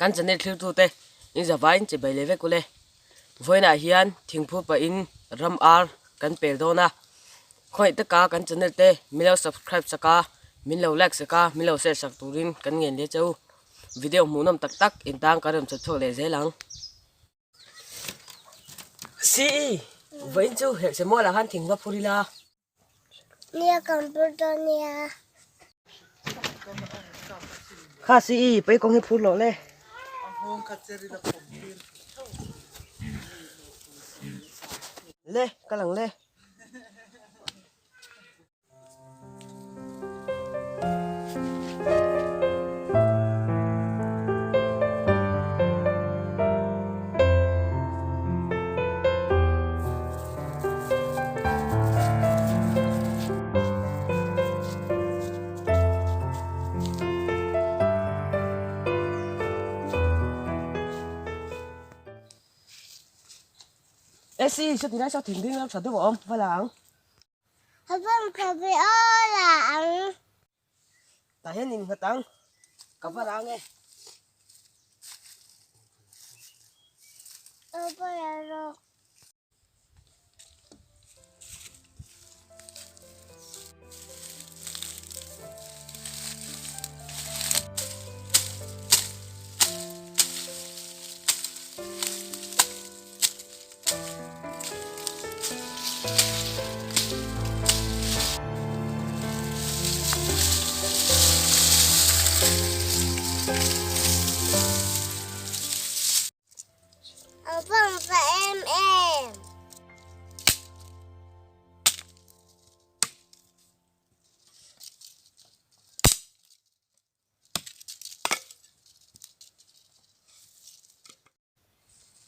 Kan channel thlirtute in zavaiin che bai leh vek ule. Vawiinah hian thingphur pahin ram ar kan pel dawn a. Khawngaih taka kan channel te min lo subscribe sak a, min lo like sak a, min lo share sak turin kan ngen leh che u. Video hmuhnawm tak tak in tan ka rawn chhawp chhuak leh zel ang. Sii, vawiin chu herhse mualah khan thing va phur ila. Nia kan phur dawn nia. Kha si i pei kawng hi phur loh le. Le ka lang le. Esi, saw tilai saw thing ding lam tha deuh a awm, va la ang. A bawm kha ve aw la ang. Tah hian in nghat ang, ka va la ang e. Aw va la rawh. A vang ta em em.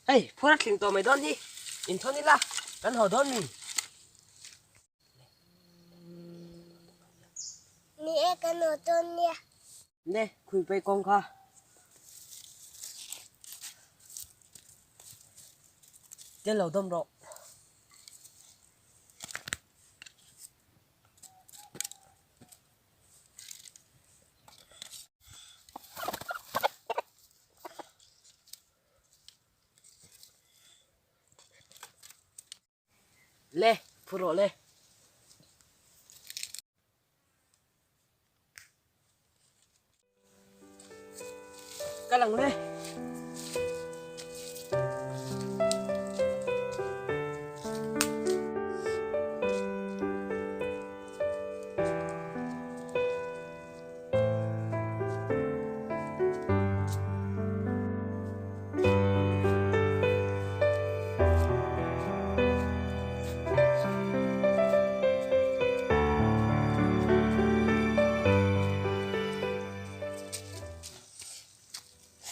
Hei, phur a tling tawh mai dawn hi, inthawn ila kan haw dawn mi? Ni e, kan haw dawn nia. Ne, khui pei kawng kha. Tel lo dawm rawh. Le, phur rawh le. Ka lang le.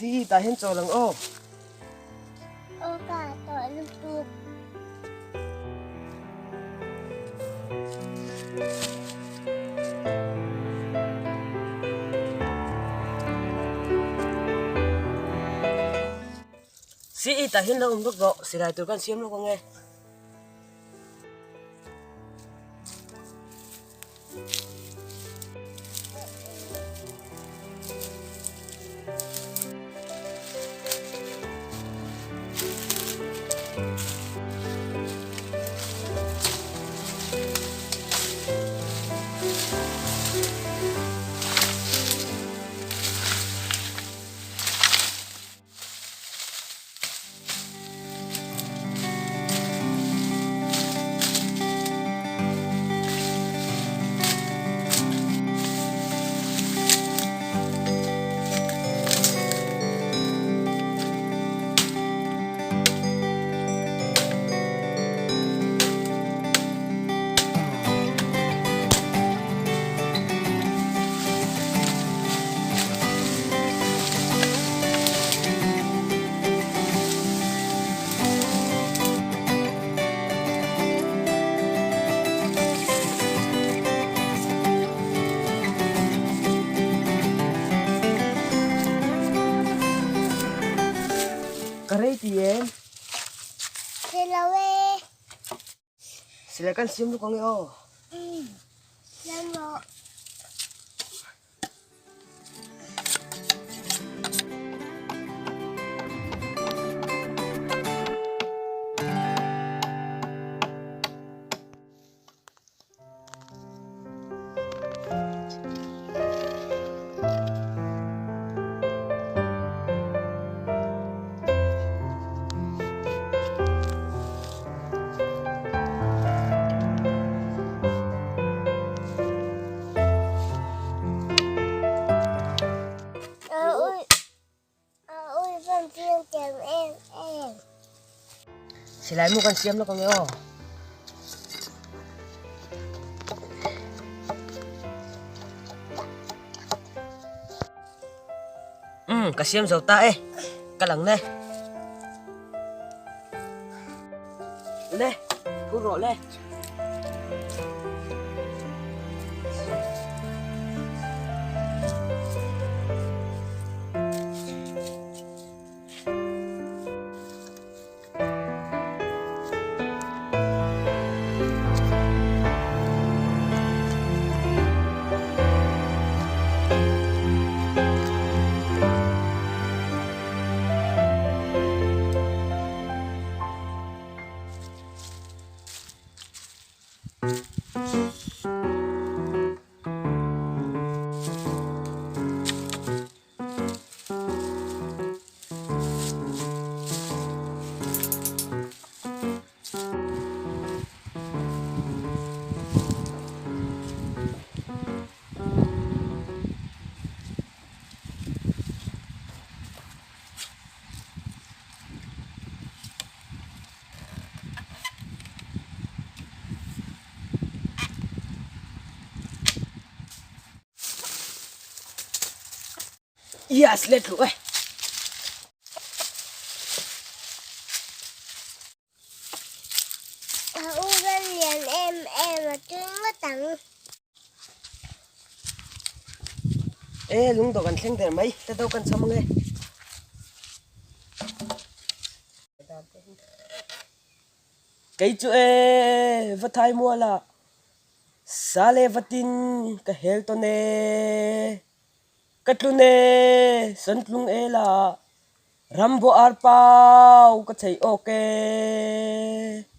Si tah hian chawl ang aw. Aw ka tawh lutuk. Si i tah hian lo awm lawk rawh, silai tur kan siam lawk ang e. Ka rei ti em? Hre lo e. Silai kan siam luk ang e aw. Umm, siam rawh. Silai mu kan siam lawk ang e aw. Umm ka siam zo ta e, ka lang le. Le, phur rawh le. Yes, let lu eh. A u vel lian em em a tui ngawt ang. E lung dawh kan thleng der mai ta deuh kan cham ang e. Kei chu e va thai mual ah sa leh vatin ka hel tawn e. Ka tlun e, san tlung e la, ram bawh ar pau ka chei awk e.